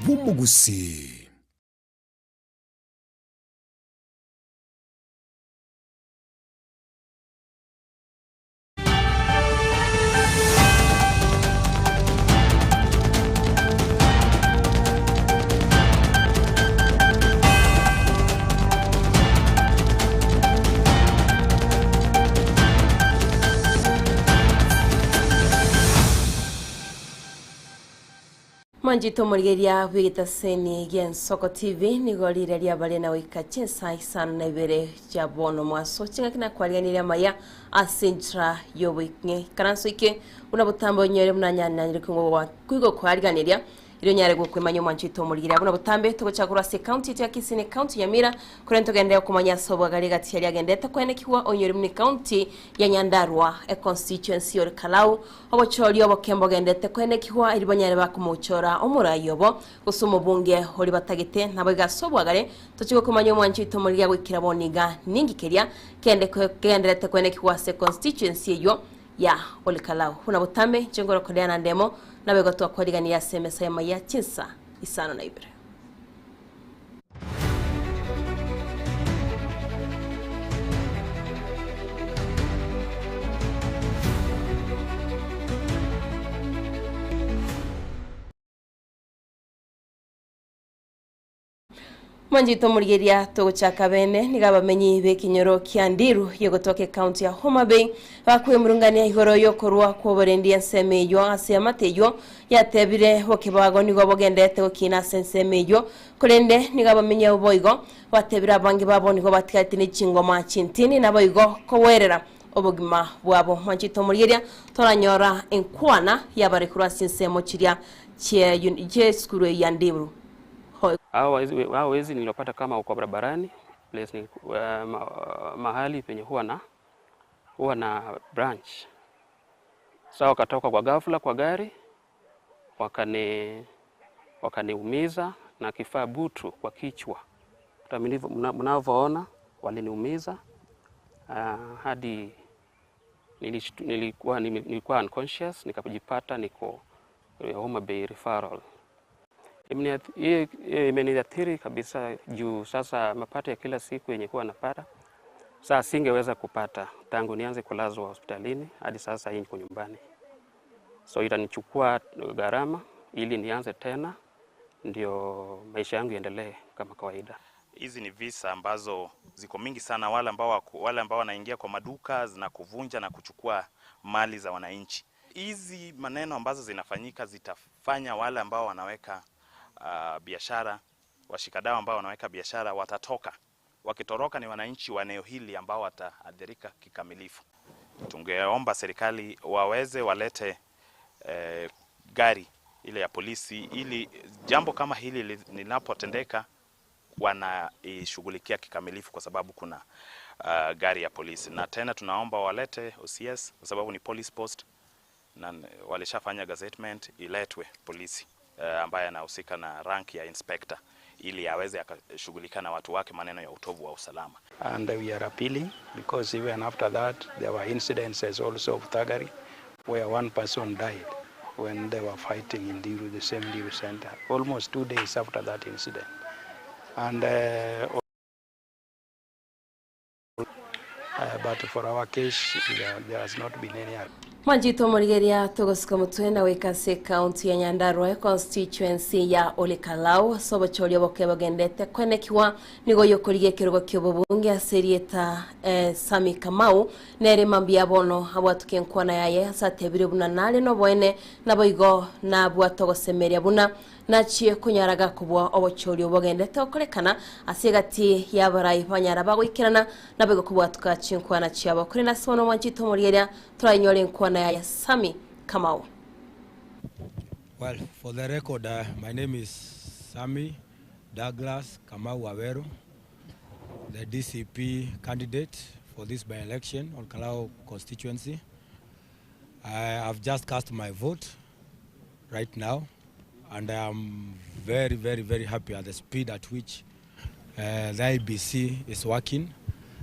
Bw'omogusii. Mwanchete omorigereria bw'egetaseni gi'Ensoko TV, nigo riire riabare na goika chinsa isano na ibere chia bono mwaso ching'aki na kwariganirie amaya ase enchera y'oboikng'e. Ikaranso ike buna botambe onyore buna nyanyire koigwa kwariganiria erio onyare gokwemanya omwanchete omorigereria buna botambe togocha korwa ase ekaunti yaito ya Kisii na ekaunti ya Nyamira korende togenderere komanya ase obwagare egati yaria agendete koenekigwa onyore buna ekaunti ya Nyandarua econstituency ore Kalau obochori oboke mbogendete koenekigwa eri banyare bakomochora omorai obo gose omobunge ori batagete nabo iga ase obwagare tochie gokomanya omwanchete omorigereria goikera bono iga ninki keria kende kegenderete koenekigwa ase constituency eywo ya Olkalau. Buna botambe inche ngorokorea na ndemo nabo igo twakwariganirie ase emesa y'amaiya chinsa isano na ibere. Mwanchete omorigereria togochaka bene nigo abamenyi b'ekenyoro kia Ndiru yegotoka ecounty ya Homa Bay bakwemurungania igoro yokorwa kw'oborendi ensemo eywo ase amate eywo yatebire bokebago nigo bogendete gokina ase ensemo eywo korende nigo abamenyi abo boigo batebire abange babo nigo batigarete ne chingoma chintini naboigo kowerera obogima bwabo. Mwanchete omorigereria toranyora enkwana yabare korwa ase ensemo chiria chie esukuru ya Ndiru. Hao wezi niliwapata kama uko barabarani place ni, mahali penye huwa na branch. Sasa wakatoka kwa ghafla kwa gari wakaniumiza na kifaa butu kwa kichwa. Hata mnavyoona waliniumiza, hadi nilikuwa unconscious, nikajipata niko Homa Bay referral. Imeniathiri kabisa juu sasa mapato ya kila siku yenye kuwa napata sasa singeweza kupata tangu nianze kulazwa hospitalini hadi sasa hii niko nyumbani. So itanichukua gharama ili nianze tena ndio maisha yangu yaendelee kama kawaida. Hizi ni visa ambazo ziko mingi sana, wale ambao wanaingia kwa maduka na kuvunja na kuchukua mali za wananchi. Hizi maneno ambazo zinafanyika zitafanya wale ambao wanaweka biashara, washikadau ambao wanaweka biashara watatoka. Wakitoroka ni wananchi wa eneo hili ambao wataathirika kikamilifu. Tungeomba serikali waweze walete gari ile ya polisi ili jambo kama hili linapotendeka wanaishughulikia kikamilifu, kwa sababu kuna gari ya polisi. Na tena tunaomba walete OCS kwa sababu ni police post na walishafanya gazettement, iletwe polisi ambaye anahusika na rank ya inspector ili aweze akashughulika na watu wake maneno ya utovu wa usalama. And we are appealing because even after that there were incidences also of thuggery where one person died when they were fighting in Ndiru, the same Ndiru center, almost 2 days after that incident. And but for our case there has not been any. Mwanjito omorigereria togosika motwe na goika ase county ya Nyandarua constituency ya Olekalau ase obochori oboke bogendete kwenekiwa nigo yokorigia ekerogo kia obobunge ase erieta Sami Kamau nere mambia bono abwatuke enkwana yaye ase atebire buna nare noboene naboigo nabwate ogosemeria buna nachie kunyaraga kubwa obochori obogendete okorekana ase egati y'abarai banyara bagoikerana naboigo kubwatuka chinkwana chiabo. Kore nase bono mwanchito omorigereria torainyore enkwana ya Sami Kamau. Well, for the record, my name is Sami Douglas Kamau Waweru, the DCP candidate for this by-election on Kalau constituency. I have just cast my vote right now, and I am very, very, very happy at the speed at which the IEBC is working.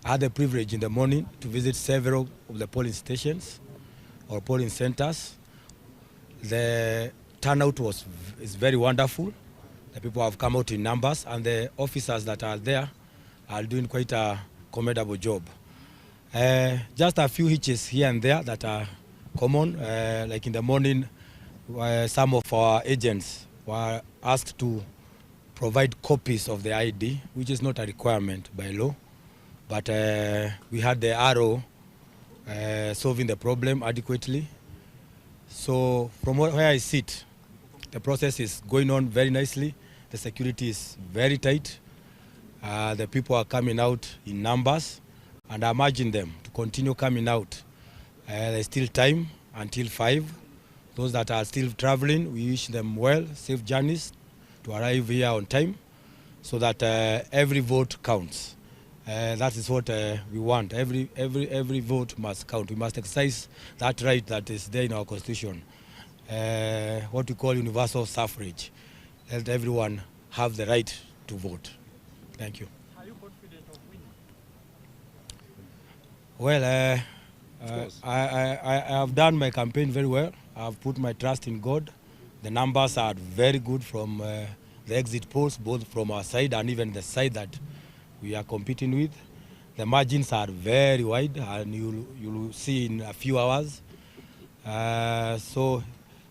I had the privilege in the morning to visit several of the polling stations or polling centers. The turnout is very wonderful. The people have come out in numbers, and the officers that are there are doing quite a commendable job. Just a few hitches here and there that are common, like in the morning, some of our agents were asked to provide copies of the ID, which is not a requirement by law, but we had the RO solving the problem adequately. So from where I sit, the process is going on very nicely. The security is very tight. The people are coming out in numbers, and I imagine them to continue coming out. There's still time until 5. Those that are still traveling, we wish them well, safe journeys to arrive here on time so that every vote counts. That is what we want. Every vote must count. We must exercise that right that is there in our constitution, what we call universal suffrage. Let everyone have the right to vote. Thank you. Are you confident of winning? Well, I have done my campaign very well. I've put my trust in God. The numbers are very good from the exit polls, both from our side and even the side that we are competing with. The margins are very wide, and you'll see in a few hours. So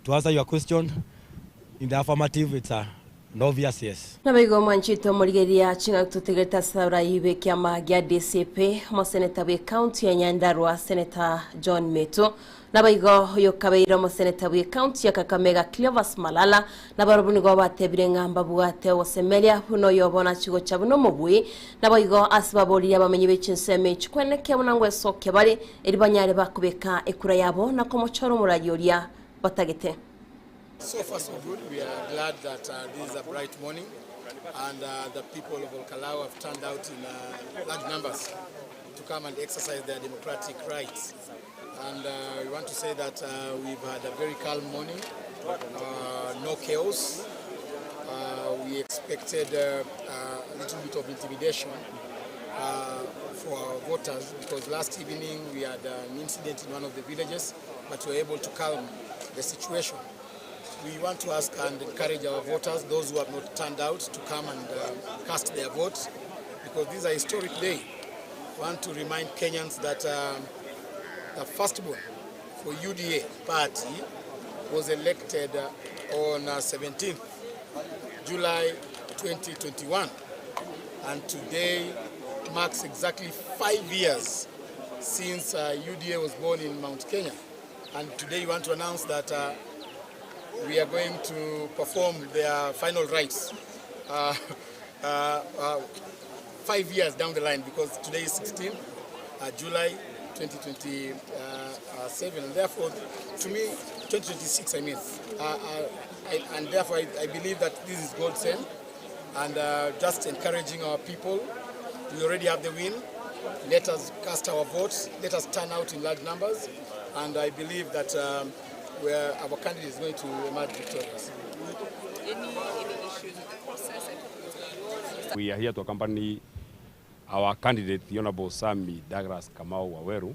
to answer your question, in the affirmative, it's a obvious yes. Nabaigo mwanchito morigeria chinga tutegereta sabra ibe kiama gya DCP mo seneta we county ya Nyandarua Senator John Meto nabaigo yokabeira mo seneta we county ya Kakamega Cleophas Malala nabarubu nigo batebire ngamba bwate osemelia huno yobona chigo chabuno mobui nabaigo asibabori abamenyi bechinseme chikweneke bunangwe soke bali eribanyare bakubeka ekura yabo nakomochoro murayoria batagete. So far so good. We are glad that this is a bright morning and the people of Olkalou have turned out in large numbers to come and exercise their democratic rights. And we want to say that we've had a very calm morning, no chaos. We expected a little bit of intimidation for our voters because last evening we had an incident in one of the villages, but we were able to calm the situation. We want to ask and encourage our voters, those who have not turned out, to come and cast their votes, because this is a historic day. We want to remind Kenyans that the firstborn for UDA party was elected on 17th July 2021, and today marks exactly 5 years since UDA was born in Mount Kenya. And today we want to announce that we are going to perform their final rites 5 years down the line, because today is 16th July 2027, and therefore, to me, 2026, I mean, and therefore I believe that this is God's send, and just encouraging our people. We already have the win. Let us cast our votes. Let us turn out in large numbers, and I believe that where our candidate is going to emerge victorious. Any issues with the process? We are here to accompany our candidate, the Honorable Sammy Douglas Kamau Waweru,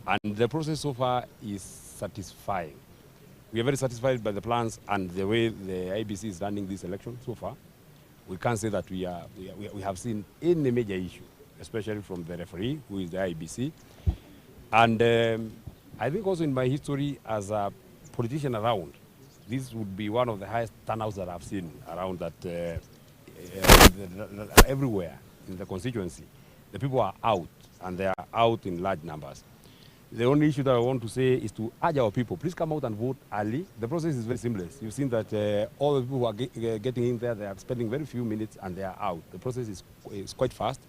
and the process so far is satisfying. We are very satisfied by the plans and the way the IEBC is running this election so far. We can't say that we have seen any major issue, especially from the referee, who is the IEBC. And I think also in my history as a politician around, this would be one of the highest turnouts that I've seen around that everywhere in the constituency. The people are out, and they are out in large numbers. The only issue that I want to say is to urge our people, please come out and vote early. The process is very seamless. You've seen that all the people who are getting in there, they are spending very few minutes and they are out. The process is quite fast.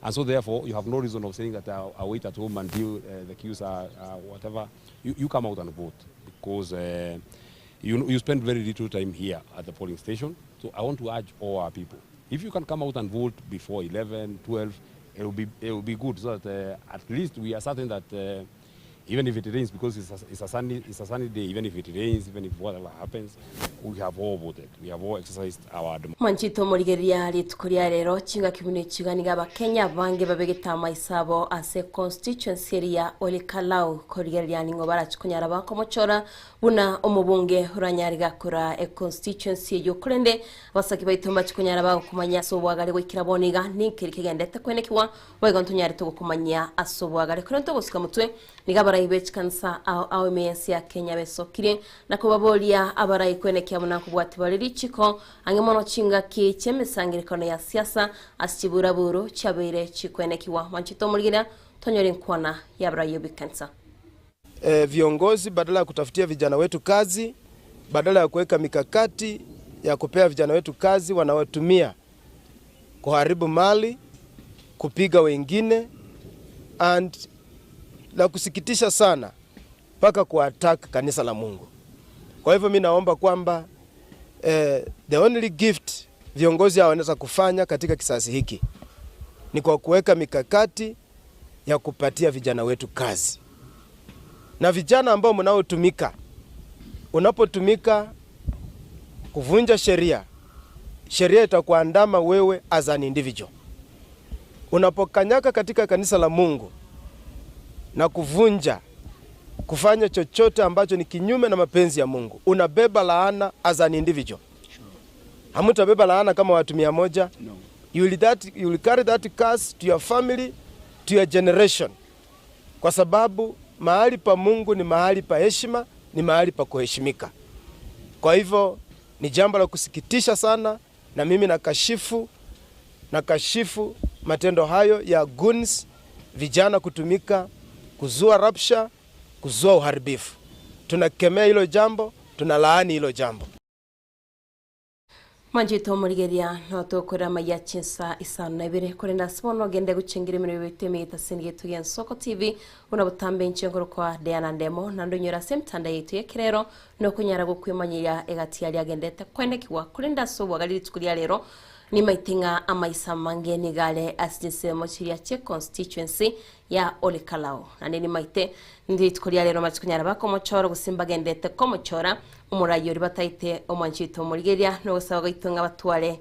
And so therefore, you have no reason of saying that I wait at home until the queues are whatever. You come out and vote because you spend very little time here at the polling station. So I want to urge all our people, if you can come out and vote before 11, 12, it will be good so that at least we are certain that Even if it rains, because it's a sunny day, even if it rains, even if whatever happens, we have all voted. We have all exercised our democracy. Manchito morigeria rituko rero chinga kibune chiganiga abakenya bange babegeta maisabo ase constituency area Olikalau korigeria ningo barachikunyara bakomochora buna omubunge uranyariga kura e constituency yokurende basaki baitomba chikunyara bakumanya so bwagale gwikira boniga ninkiri kigendete kwenekiwa waigontunyari tugukumanya aso bwagale kurento gusuka mutwe niga barayi kansa au MS ya Kenya besokire na kubabolia abarayi kwenekia muna kubwati baliri chiko angemono chinga ki chemesangirikono ya siasa asiburaburu chabere chikwenekiwa manchito muligira tonyori nkwana ya barayi bikansa. Viongozi badala ya kutafutia vijana wetu kazi, badala ya kuweka mikakati ya kupea vijana wetu kazi, wanawatumia kuharibu mali, kupiga wengine, and la kusikitisha sana mpaka kuattack kanisa la Mungu. Kwa hivyo mimi naomba kwamba the only gift viongozi hao wanaweza kufanya katika kisasi hiki ni kwa kuweka mikakati ya kupatia vijana wetu kazi. Na vijana ambao mnaotumika, unapotumika kuvunja sheria, sheria itakuandama wewe as an individual. Unapokanyaka katika kanisa la Mungu na kuvunja, kufanya chochote ambacho ni kinyume na mapenzi ya Mungu, unabeba laana as an individual. Hamutabeba laana kama watu 100. No. You will carry that curse to your family, to your generation. Kwa sababu mahali pa Mungu ni mahali pa heshima, ni mahali pa kuheshimika. Kwa hivyo ni jambo la kusikitisha sana, na mimi nakashifu matendo hayo ya goons, vijana kutumika kuzua rapsha, kuzua uharibifu. Tunakemea hilo jambo, tunalaani hilo jambo. Manjito murigeria no tokora maya chinsa isano ibere korenda sibono gende guchengira imino bitemi itasinige tugen Soko TV una butambe nchengoro kwa Diana Ndemo na ndonyora semtanda yetu yekerero no kunyara gukwimanyira egati yali agendete kwenekiwa kurenda so bwagali tukulia lero ni maitinga amaisa mange nigale asisemo chiria che constituency ya Olikalau na nini maite ndi tukulia lero machikunyara bako mochoro gusimba gendete komochora umurayo ribataite omwanchito murigeria no gusaba itunga batware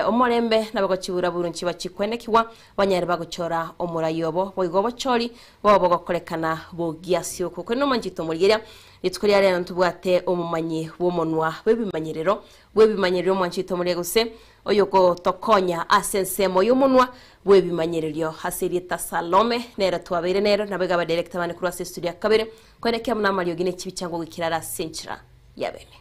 omorembe nabagochibura burunchi bachikwenekiwa banyare bagochora omurayo bo boigo bochori bo bogokorekana bogiasio kuko no mwanchito murigeria nitukulia lero ntubwate omumanyi womonwa webimanyerero mwanchito murieguse oyoko tokonya asensemo yomunwa webimanyerero hasirieta Salome nera twabere nero nabega ba director bane kuri studio kabere kwenekia munamali ogine kibichango gikirara senchira yabene.